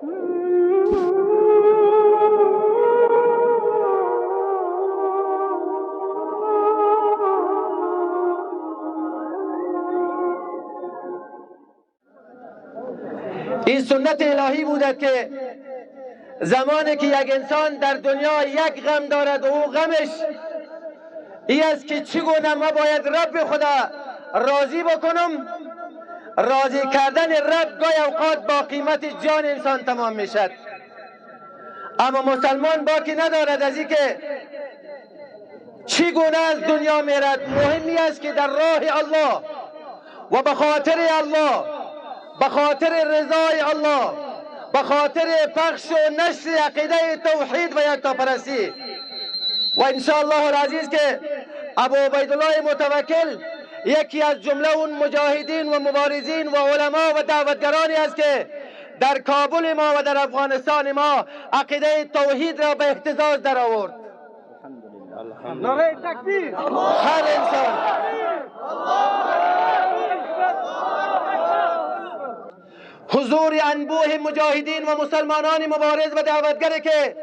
این سنت الهی بوده که زمانی که یک انسان در دنیا یک غم دارد و او غمش ای است که چگونه ما باید رب خدا راضی بکنم، راضی کردن رب گاهی اوقات با قیمت جان انسان تمام میشد. اما مسلمان باکی ندارد از اینکه چگونه از دنیا میرد. مهمی است که در راه الله و به خاطر الله، به خاطر رضای الله، به خاطر پخش و نشر عقیده توحید و یکتاپرستی و انشاءالله العزیز که ابو عبیدالله متوکل یکی از جمله اون مجاهدین و مبارزین و علما و دعوتگرانی است که در کابل ما و در افغانستان ما عقیده توحید را به اهتزاز در آورد. نعره تکبیر. هر انسان حضور انبوه مجاهدین و مسلمانان مبارز و دعوتگر که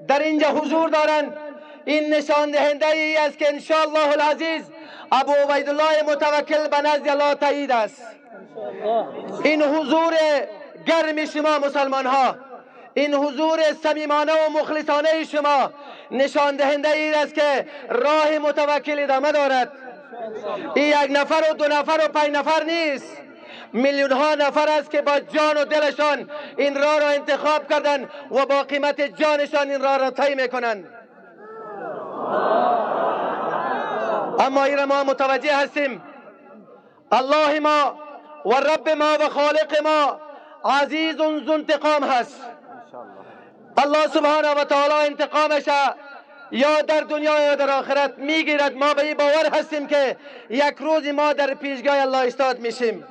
در اینجا حضور دارند، این نشان دهنده ای است که انشاءالله العزیز ابو عبیدالله متوکل به نزد الله تایید است. این حضور گرم شما مسلمان ها، این حضور صمیمانه و مخلصانه شما نشان دهنده ای است که راه متوکل ادامه دارد. این یک نفر و دو نفر و 5 نفر نیست، میلیون ها نفر است که با جان و دلشان این راه را انتخاب کردن و با قیمت جانشان این راه را طی میکنند. اما این را ما متوجه هستیم، الله ما و رب ما و خالق ما عزیز ذو انتقام هست. الله سبحانه و تعالی انتقامش یا در دنیا یا در آخرت میگیرد. ما به این باور هستیم که یک روز ما در پیشگاه الله ایستاد میشیم،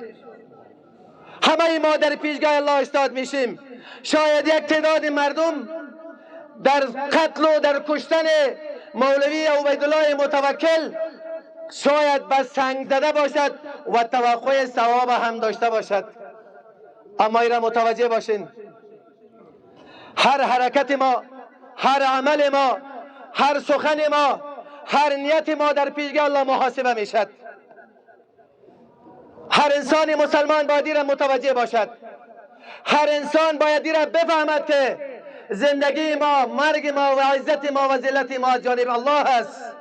همه ما در پیشگاه الله ایستاد میشیم. شاید یک تعداد مردم در قتل و در کشتن مولوی عبیدالله متوکل شاید به سنگ زده باشد و توقع ثواب هم داشته باشد، اما این را متوجه باشین، هر حرکت ما، هر عمل ما، هر سخن ما، هر نیت ما در پیشگاه الله محاسبه میشد. هر انسان مسلمان باید این را متوجه باشد. هر انسان باید این را بفهمد که زندگی ما، مرگ ما و عزت ما و ذلت ما از جانب الله است.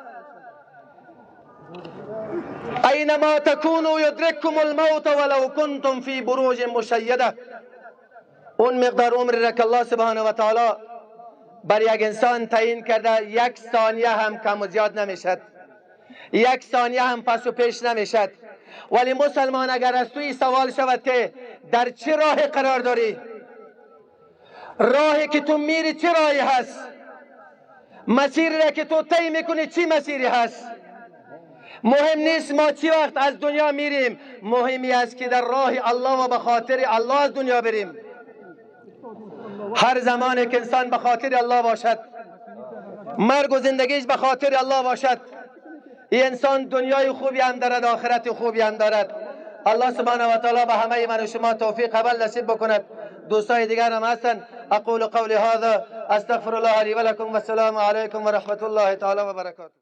اینما تکونوا یدرککم الموت ولو کنتم فی بروج مشیده. اون مقدار عمر را که الله سبحانه و تعالی بر یک انسان تعیین کرده، یک ثانیه هم کم و زیاد نمیشد، یک ثانیه هم پس و پیش نمیشد. ولی مسلمان اگر از توی سوال شود که در چه راه قرار داری، راهی که تو میری چه راهی هست، مسیری را که تو طی میکنی چی مسیری هست، مهم نیست ما چی وقت از دنیا میریم، مهمی است که در راه الله و به خاطر الله از دنیا بریم. هر زمانی که انسان به خاطر الله باشد، مرگ و زندگیش به خاطر الله باشد، این انسان دنیای خوبی هم دارد، آخرت خوبی هم دارد. الله سبحانه و تعالی به همه من و شما توفیق قبل نصیب بکند. دوستای دیگر هم هستند. اقول قولی هذا استغفر الله لی و لکم و السلام علیکم و رحمت الله تعالی و برکاته.